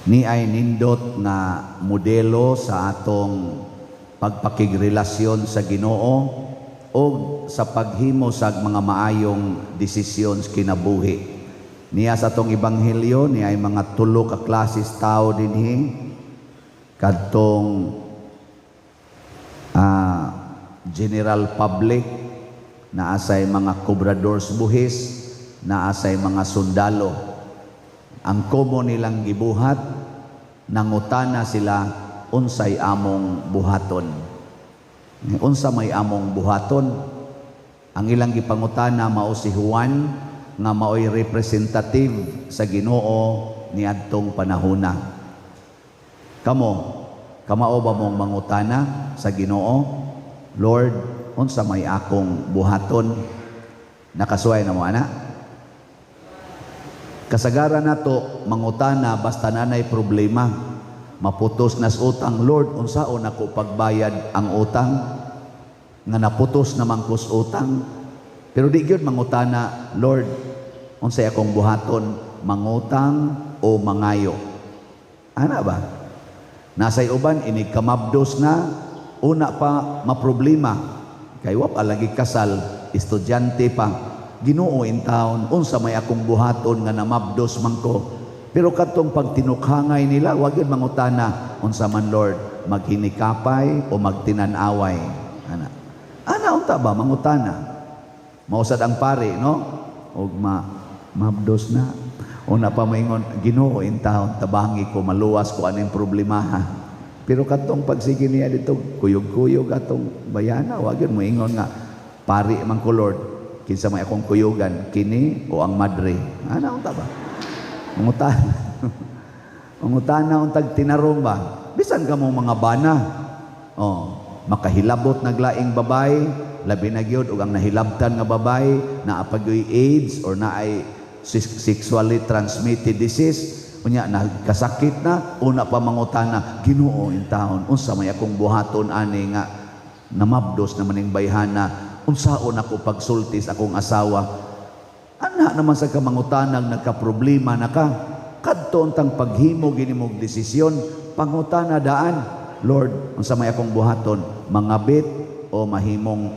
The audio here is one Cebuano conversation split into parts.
Ni ay nindot nga modelo sa atong pagpakigrelasyon sa Ginoo o sa paghimo sa mga maayong desisyon sa kinabuhi. Niya sa atong ebanghelyo, niya ay mga tulo ka klases tao dinhi kadtong general public, naasay mga kobradors buhis, naasay mga sundalo. Ang common nilang gibuhat, nangutana sila, "Unsay among buhaton? Unsa may among buhaton?" Ang ilang gipangutana mao si Juan nga maoy representative sa Ginoo niadtong panahona. Kamo, kamao ba mong mangutana sa Ginoo? "Lord, unsa may akong buhaton?" Nakasuway na mo ana? Kasagaran nato mangutana basta nanay problema. Maputos nas utang, "Lord, unsaon ako pagbayad ang utang?" Nga naputos naman kos utang. Pero di gyud mangutana, "Lord, unsay akong buhaton, mangutang o mangayo?" Ana ba? Nasay uban inig kamabdos na, una pa maproblema. Kay wa pa lagi kasal, estudyante pa. "Ginoo in town, unsa may akong buhaton nga namabdos man ko?" Pero katong pagtinukhangay nila, wag yun mangutana, "Unsa man, Lord, maghinikapay o magtinan-away?" Ana. Ana unta ba mangutana? Mausad ang pare, no? Og ma mabdos na. Una pa maingon, "Ginoo in town, tabangi ko, maluwas ko aning problemaha." Pero katong pagsige niya dito, kuyog-kuyog atong bayana, wag yun moingon nga, "Pari man ko, Lord, kinsa may akong kuyugan, kini o ang madre?" Ana unta ba? Mangutana. Mangutana untag tinarong ba? Bisan ka mo mga bana. Oh, makahilabot naglaing babae, labi na gyud og ang nahilabtan nga babae naa pa gyoy AIDS or naay sexually transmitted disease, unya nagkasakit na, una pa mangutana, "Ginoo in town, unsa may akong buhaton ani nga namabdos naman ning bayhana? Unsaon ako pagsulti sa akong asawa?" Ana naman sa kamangutanag nagka-problema na ka. Kadto untang paghimo ginimog desisyon, pangutana daan, "Lord, unsa may akong buhaton, mangabit o mahimong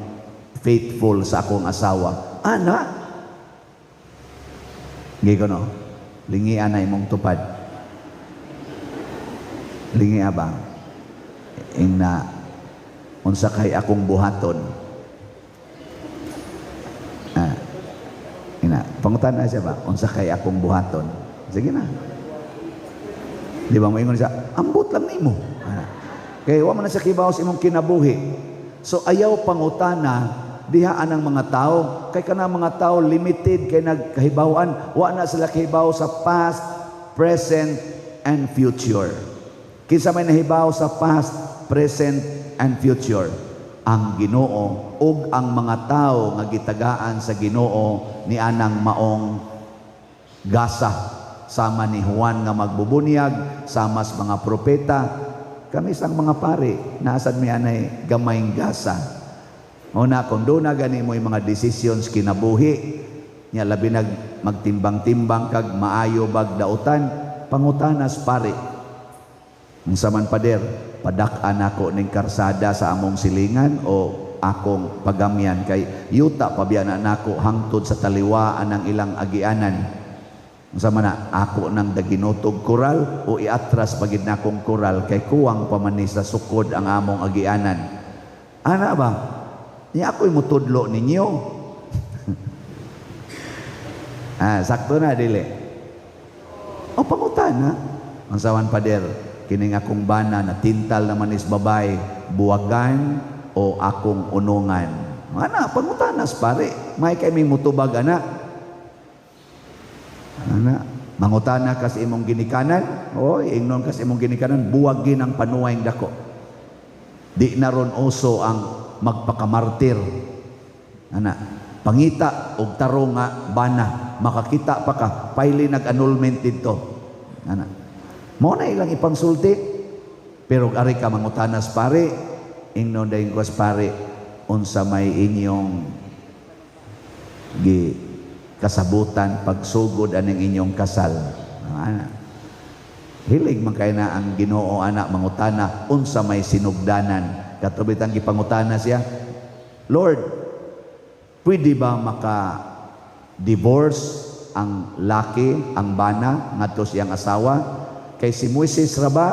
faithful sa akong asawa?" Ana. Gigo no? Lingian na imong tupad. Lingia ba? Ingna, "Unsa kay akong buhaton?" Ah, ina, pangutana siya ba? "Unsa kay akong buhaton?" Sige na. Di ba moingon siya, "Ambot lang nimo." Ana. Kay wa man na siya kibaw sa imong kinabuhi. So ayaw pangutana diha anang mga tao kay kana mga tao limited kay nagkahibaw-an, wa na sila kahibaw sa past, present and future. Kinsa may nahibaw sa past, present and future? Ang Ginoo ug ang mga tao nga gitagaan sa Ginoo ni anang maong gasa, sama ni Juan nga magbubunyag, sama sa mga propeta. Kami sang mga pare, naasad mi anay gamayng gasa. Una, kung doon na gani mo yung mga decisions kinabuhi, nya labi nag magtimbang-timbang kag maayo bag dautan, pangutanas pare. Unsa man, pader, padak-an ako ning karsada sa among silingan o akong pagamyan kay yuta pabya na nako hangtod sa taliwaan ng ilang agianan? Unsa man na, ako nang daginotog koral o iatras pagid nakong koral kay kuwang pa man ni sa sukod ang among agianan?" Ana ba? Niya ako'y mutudlo ninyo. Ah, sakto na dili. O pangutana. "Unsa man, pader, kining akong bana na tintal naman is babae, buwagan o akong unungan?" Ana, pangutanas pare. May kay may mutubag ana. Ana, mangutana ka sa imong ginikanan, oy, ingnon ka sa imong ginikanan, "Buwagin ang panuway dako. Di na ron uso ang magpakamartir. Ana, pangita og tarong nga bana, makakita pa ka, paili nag-annulment dito." Ana. Mo na ilang ipangsulti. Pero ari ka mangutanas pare, ingnon dayon ko pare, "Unsa may inyong gi kasabutan pagsugod aning inyong kasal?" Ana. Hilig man kay na ang Ginoo ana mangutana unsa may sinugdanan. Kato bitang gipangutana siya, "Lord, pwede ba maka divorce ang laki, ang bana ngadto siyang asawa? Kay si Moises ra ba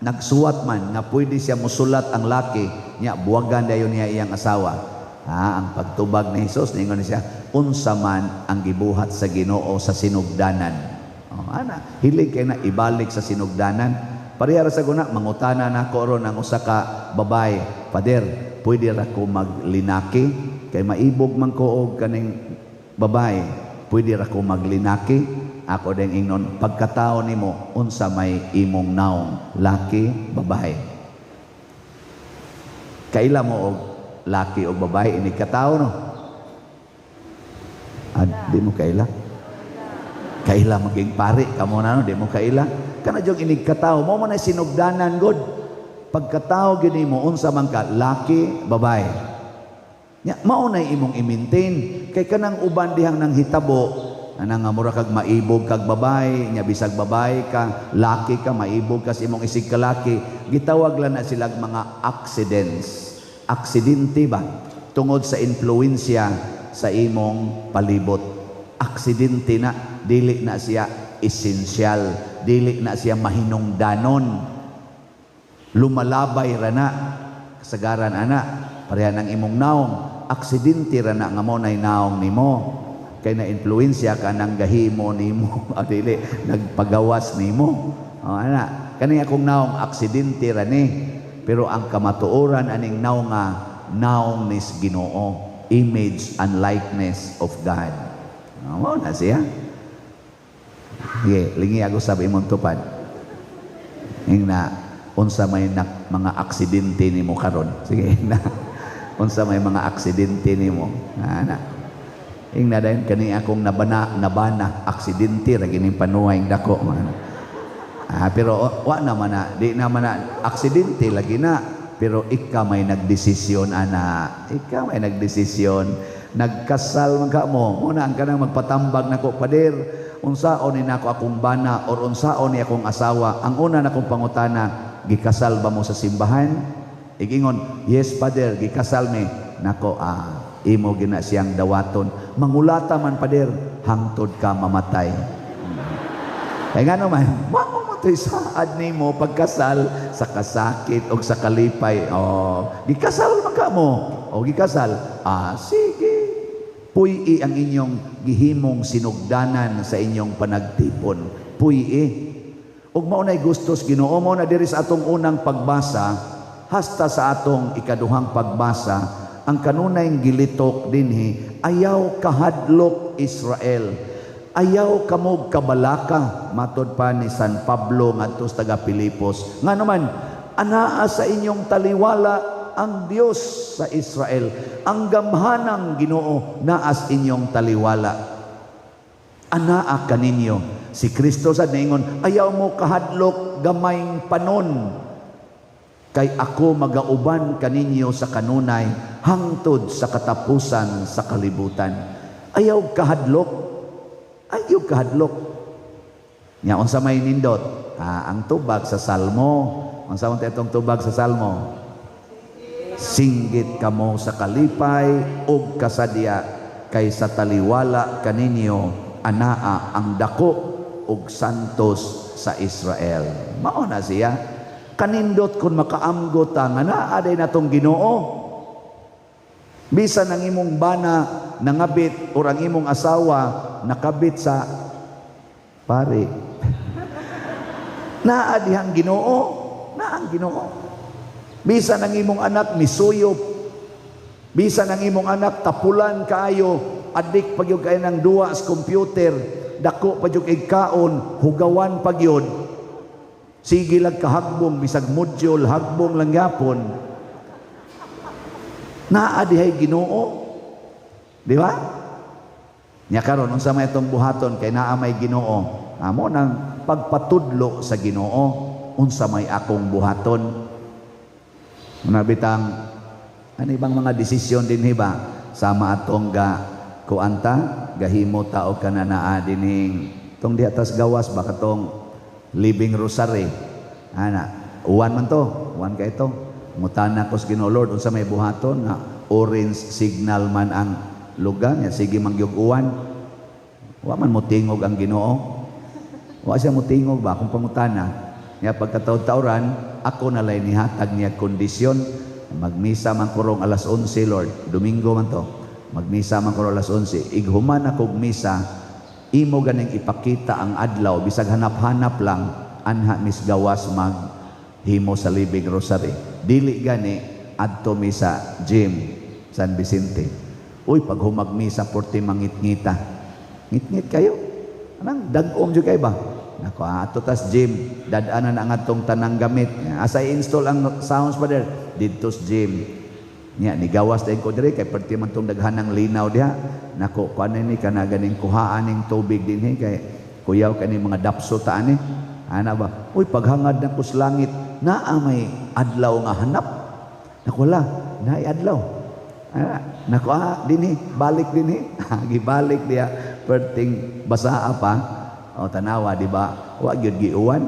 nagsuwat man nga pwede siya musulat ang laki nya buwagan dayon niya iyang asawa." Ah, ang pagtubag ni Hesus, ningon siya, "Unsa man ang gibuhat sa Ginoo sa sinugdanan?" Oh, ana, hilig kay na ibalik sa sinugdanan. Pareha ra sa guna, mangutana nako ron ang usa ka babae, "Pader, pwede ra ko maglinaki? Kay maibog man ko og kaning babae, pwede ra ko maglinaki?" Ako din ingnon, "Pagkatao nimo, unsa may imong naong, laki, babae?" Kaila mo og laki o babae ini katao, no? Ah, di mo kaila? Kaila maging pari kamo na, no? Di mo kaila? Kana jung inig katao mo man ay sinugdanan god. Pagkatao gini mo, unsa man ka, laki, babae? Nya mao nay imong i-maintain kay kanang uban dihang nang hitabo ana nga mura kag maibog kag babae nya bisag babae ka, laki ka, maibog ka sa imong isig kalaki, gitawag lang na silag mga accidents, aksidente ba, tungod sa influensya sa imong palibot. Aksidente na, dili na siya esensyal, dili na siya mahinungdanon, lumalabay ra na kasagaran ana. Pareha ng imong naong, aksidente ra na nga mo nay naong nimo kay na influensya ka nang gahimo nimo o dili nagpagawas nimo. O ana, kani akong naong, aksidente ra ni, pero ang kamatuoran aning naong nga naong nis Ginoo, image and likeness of God. O, mao na siya. Sige, lingi ako sa imong tupad. Ingna, unsa may mga aksidente nimo karon? Sige, ingna. Unsa may mga aksidente nimo? Ana. Ingna dayon, kani akong nabana, nabana, aksidente ra gining panuhay dako man. Ah, pero wa naman na, di naman na aksidente lagi na, pero ikaw may nagdesisyon ana. Ikaw may nagdesisyon. Nagkasal man ka mo. Muna ang kanang magpatambag nako, "Pader, unsaon ni nako akong bana or unsaon ni akong asawa?" Ang una na kong pangutana, "Gikasal ba mo sa simbahan?" Igingon, "Yes, Father, gikasal mi." Nako, ah, imo gina siyang dawaton. "Mangulata man, Pader." Hangtod ka mamatay. Kaya nga naman, mao mo to'y saad nimo pagkasal sa kasakit o sa kalipay. Oh, gikasal man ka mo. O gikasal. Ah, sige. Puy-i ang inyong gihimong sinugdanan sa inyong panagtipon. Puy-i. Ug mao nay gustos Ginoo mo na diri sa atong unang pagbasa hasta sa atong ikaduhang pagbasa, ang kanunay gilitok dinhi, "Ayaw kahadlok, Israel. Ayaw kamog kabalaka," matod pa ni San Pablo ngadto sa taga Pilipos. Nga naman, anaa sa inyong taliwala ang Dios sa Israel. Ang gamhanang Ginoo naas inyong taliwala. Anaa kaninyo. Si Kristo sa ningon, "Ayaw mo kahadlok, gamayng panon. Kay ako magauban kaninyo sa kanunay hangtod sa katapusan sa kalibutan." Ayaw kahadlok. Ayaw kahadlok. Nya unsa may nindot? Ah, ang tubag sa Salmo. Unsa man itong tubag sa Salmo? "Singgit kamo sa kalipay ug kasadya kay sa taliwala kaninyo anaa ang dako ug santos sa Israel." Mao na siya. Kanindot kung makaamgot ta nga naa day natong Ginoo. Bisan ang imong bana nangabit or ang imong asawa nakabit sa pare. Naa dihang Ginoo, naa ang Ginoo. Bisan ang imong anak misuyop. Bisan ang imong anak tapulan kaayo, adik pa gyud kay ng duwa sa computer, dako pa gyud kay kaon, hugawan pa gyud. Sige lang kahagbong, bisag module, hagbong lang gyapon. Naa dihay Ginoo. Di ba? Nya karon unsa may itong buhaton kay naa may Ginoo? Amo nang pagpatudlo sa Ginoo, unsa may akong buhaton? Muna bitang ano ibang mga desisyon din ba sama atong ga kuanta gahimo ta og kananaa dining tong diha tas gawas ba katong Living Rosary. Ana, uwan man to, uwan kay to. Mutana ko sa Ginoo, "Lord, unsa may buhaton nga orange signal man ang lugar nya, sige man gyud uwan?" Wa man mo tingog ang Ginoo. Wa siya mo tingog ba kung pangutana. Nya pagkataon-taoran, ako na lay nihatag niya kondisyon. Magmisa man ko rong alas 11, Lord. Domingo man to. Magmisa man ko rong alas 11. Ighuman akong misa, imo ganing ipakita ang adlaw, bisag hanap-hanap lang, anha mis gawas mag himo sa Living Rosary. Dili gani, adto mi sa gym, San Vicente. Uy, pag humag misa, porte mangit-ngita. Ngit-ngit kayo. Anang dag-om jud kay ba? Nako, ato tas gym, dad-anan ang atong tanang gamit. Asa i-install ang sounds, Father? Didto sa gym. Nya nigawas din ko diri kay perti man tong daghan ng linaw diha. Nako, kuan ni kana ganing kuhaan ning tubig dinhi kay kuyaw kani mga dapso ta ani. Ana ba? Uy, paghangad na kus langit, naa may adlaw nga hanap. Nako la, naay adlaw. Ana, nako dinhi, balik dinhi. Gibalik diha, perting basaa pa. O tanawa, di ba? Wa gyud giuwan.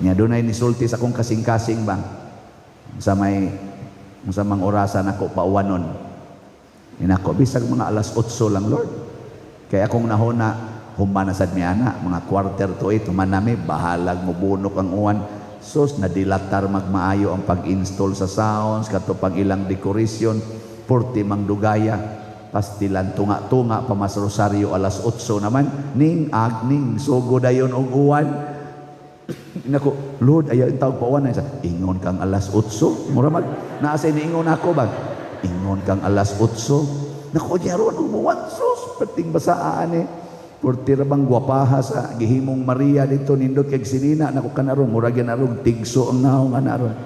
Nya dunay nisulti sa akong kasing-kasing bang sa may sa mang orasan ako pauwanon. Inako bisag mga alas 8 lang, Lord. Kaya akong nahuna human na sad mi ana, mga 7:45 human nami, bahalag mobunok ang uwan. Sus, nadilatar magmaayo ang pag-install sa sounds, kato pang ilang decoration, porti mang dugaya. Pastilan tunga-tunga pa mas rosaryo alas 8 naman ning agning sugo dayon og uwan. Nako, Lord, ayaw tawag pa uwan sa ingon kang alas 8. Mura mag naa sa niingon ako ba? Ingon kang alas 8. Nako, diya ron umuwan, sus, perting basaan eh. Porti ra bang gwapaha sa gihimong Maria dito, nindot kay sinina nako kanaron murag yan arog tigso ang naong ana ron.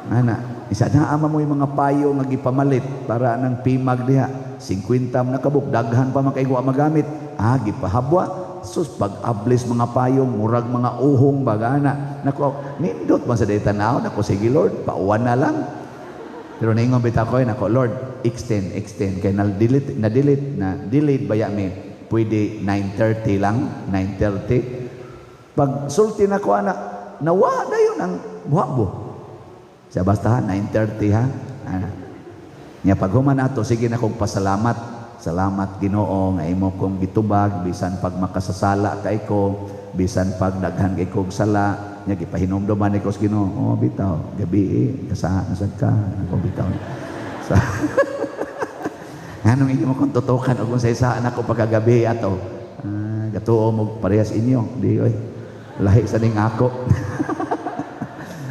Ana, isa na ama mo yung mga payo nga gipamalit para nang pimag diha. 50 man nakabuk, daghan pa man kay wa magamit. Ah, gipahabwa. Sus, pag-ablis mga payong, murag mga uhong bagana. Nako, nindot man sa day tanaw. Nako, sige Lord, pauwan na lang. Pero ningon bitaw ko, nako Lord, extend, extend. Kay na-delete, na-delete, na delayed ba mi? Pwede 9:30 lang, 9:30. Pag sulti na ko anak, nawa na yun ang buhabo. Siya basta ha, 9:30 ha. Ana. Nya pag human ato, sige na kong pasalamat. Salamat Ginoo nga imo kong gitubag bisan pag makasasala kay ko, bisan pag daghan kay kog sala. Nya gipahinumduman ni ko sa Ginoo. Oh bitaw, gabi eh, kasaha na sad ka. Ako bitaw. Sa nganong inyo mo kong tutukan og kung sa isaan ako pagkagabi ato. Ah, gatuo mo parehas inyo. Di oy. Lahi sa ning ako.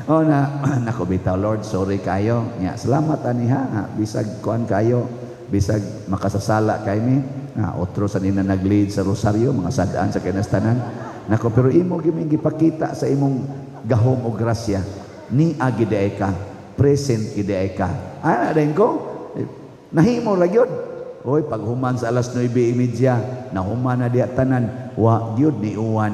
Oh na nako bitaw Lord, sorry kayo. Nya salamat ani ha, bisag kuan kayo, bisag makasasala kay mi. Na otro sa nina nag-lead sa rosaryo, mga sadaan sa kinastanan. Nako pero imo giming gipakita sa imong gahom o grasya. Ni agi diay ka, present gid ka. Ana din ko. Nahimo ra gyud. Oy, paghuman sa alas 9:30, nahuman na diha tanan, wa gyud ni uwan.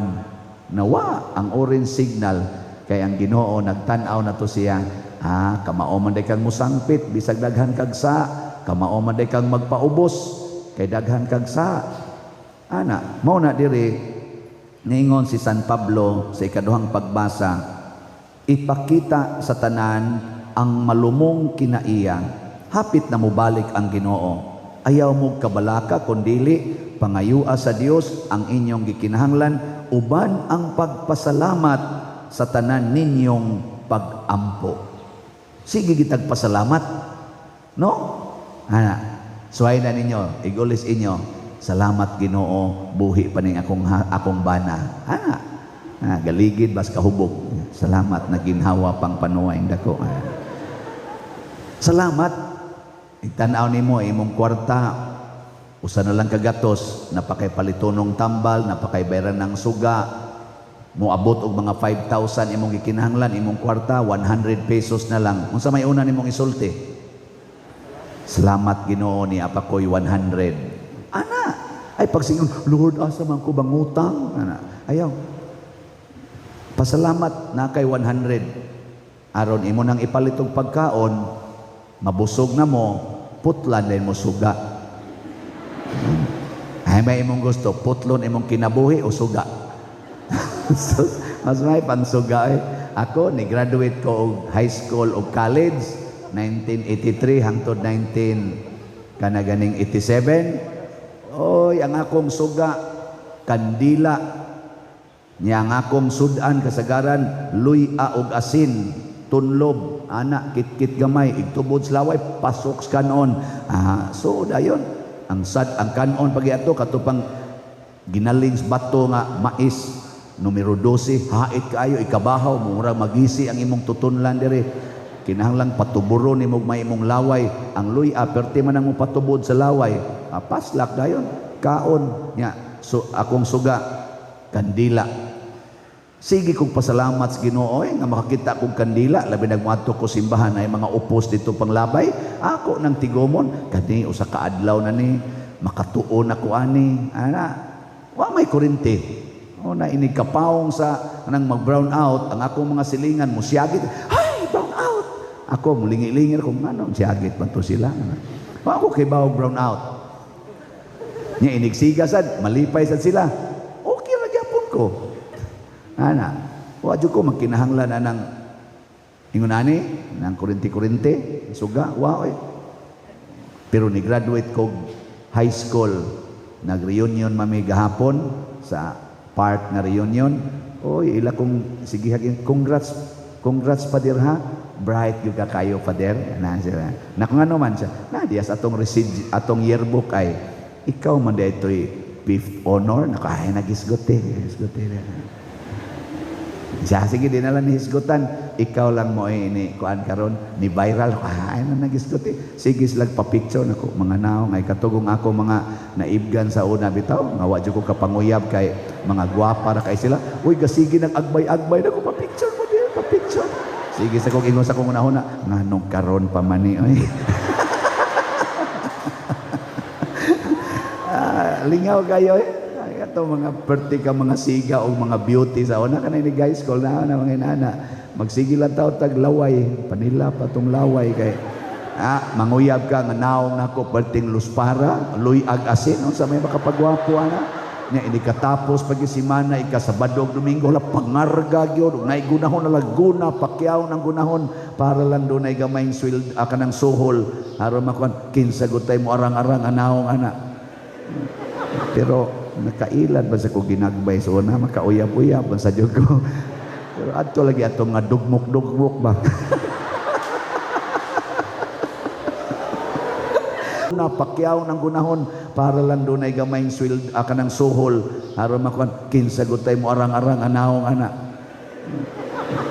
Nawa ang orange signal kay ang Ginoo nagtan-aw na to siya. Ah, kamao man day kang musangpit bisag daghan kag sa, kamao man day kang magpaubos kay daghan kag sa. Ana, mao na diri niingon si San Pablo sa ikaduhang pagbasa, ipakita sa tanan ang malumong kinaiya. Hapit na mobalik ang Ginoo. Ayaw mo kabalaka kundili pangayua sa Dios ang inyong gikinahanglan uban ang pagpasalamat sa tanan ninyong pag-ampo. Sige gitag pasalamat. No? Ana, suway na ninyo, igulis inyo. Salamat Ginoo, buhi pa ning akong bana. Ana, ah, galigid bas kahubog. Salamat na ginhawa pang panuway dako. Ah. Salamat. Itanaw nimo imong kwarta, usa na lang kagatos, napakay palitonong tambal, napakay bayaran ng suga, moabot og mga 5,000 imong gikinahanglan, imong kwarta 100 pesos na lang. Unsa may una nimong isulti? Salamat Ginoo ni apa ko'y 100. Ana, ay pagsingon, Lord, asa man ko bangutang? Ana, ayaw. Pasalamat na kay 100. Aron imo nang ipalit og pagkaon, mabusog na mo, putlan din mo suga. Ay may imong gusto, putlon imong kinabuhi o suga. Mas may pangsuga eh. Ako, ni-graduate ko og high school o college, 1983 hangtod 19 kana ganing 87. Oy, ang akong suga, kandila. Nya ang akong sudan kasagaran, luya og asin, tunlob, ana, kitkit gamay, igtubod sa laway, pasok sa kanon. Ah, so dayon ang sad ang kanon pag ato katupang ginaling sa bato nga mais numero 12, hait kaayo, ikabahaw, mura magisi ang imong tutunlan dire. Kinahanglang patuburon nimo may imong laway. Ang luya perti man ang patubod sa laway. Ah, paslak dayon, kaon nya. So akong suga, kandila. Sige kong pasalamat sa Ginoo eh, nga makakita kong kandila, labi nagmuadto ko simbahan ay mga upos dito panglabay, ako nang tigomon kani usa ka adlaw na ni makatuon ako ani ana. Wa may kurente. O na inig kapawong sa nang mag-brown out, ang akong mga silingan musiyagit. Ay, brown out. Ako mulingi-lingi kung ano, siyagit man to sila. Wa ako kay bawo brown out. Nya inig siga sad, malipay sad sila. Okay ra gyapon ko. Ana, wa jud ko magkinahanglan anang ingon ani, nang kurente-kurente, suga, wa oy. Pero ni graduate ko high school, nag-reunion mami gahapon sa park na reunion. Oy, ila kong sige hagin, congrats, congrats, Father, ha. Bright gyud ka kayo, Father. Na sila. Na kung ano man siya. Na diya sa atong resid, atong yearbook ay ikaw man daytoy fifth honor. Nako ay nagisgot eh. Gisgot eh. Siya, sige, di na lang nihisgutan. Ikaw lang mo eh, ni kuan karon ni viral. Ay na nagisgot eh. Sige sila pa-picture nako mga naong ay katugong ako mga naibgan sa una bitaw nga wa jud ko kapanguyab kay mga gwapa ra kay sila. Uy, gasige nag agbay-agbay nako, pa-picture mo di, pa-picture. Sige sa kong ingon sa kong unahuna, nganong karon pa man ni oy. Ah, lingaw kayo eh. Ato mga perti ka mga siga o mga beauty sa una kanay ni guys school na na mga inana. Magsige lang tao tag laway, panila pa tong laway kay manguyab ka nga naong nako perting luspara, luyag asin unsa may makapagwapo ana. Nya ini katapos pag semana ika Sabado ug Domingo la pangarga gyud ug nay gunahon na laguna pakyaw ng gunahon para lang dunay gamayng sweldo kanang suhol aron makuan kinsa gud tay mo arang-arang anaong ana. Pero nakailan ba sa ko ginagbay so na makauyab-uyab ba sa jud ko. Pero adto lagi atong nga dugmok-dugmok ba. Napakyaw ng gunahon para lang dunay gamayng sweldo kanang suhol aron makuan kinsa gud tay mo arang-arang anaong ana.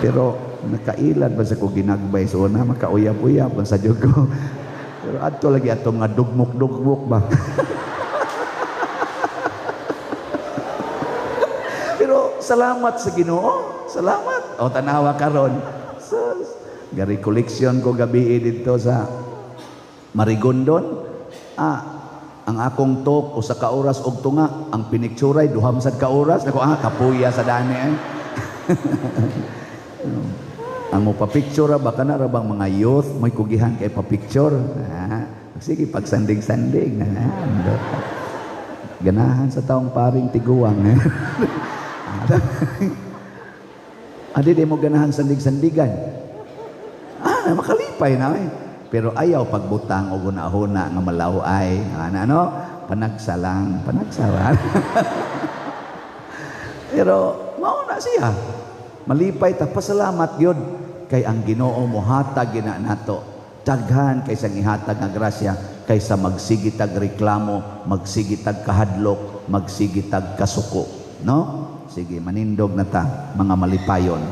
Pero nakailan ba sa ko ginagbay so na makauyab-uyab ba sa jud ko. Pero adto lagi atong nga dugmok-dugmok ba. Pero salamat sa Ginoo, salamat. O tanawa karon. Sus, gari collection ko gabi dito sa Marigondon. Ah, ang akong talk usa ka oras og tunga, ang pinicturay duha man sad ka oras. Nako kapuya sa dani eh. Ang mo pa-picture ba kana ra bang mga youth mo'y kugihan kay pa-picture. Ah, sige pagsanding-sanding. Ah, ganahan sa taong paring tiguang. Adi di mo ganahan sandig-sandigan. Ah, makalipay na eh. Pero ayaw pagbutang o gunahuna nga malaw-ay. Ano, ano? Panagsa lang. Panagsa ba? Pero mauna siya. Malipay ta. Pasalamat yun. Kay ang Ginoo mohatag gina nato. Daghan kaysa gihatag nga grasya kaysa magsigitag reklamo, magsigitag kahadlok, magsigitag kasuko. No? Sige, manindog na ta, mga malipayon.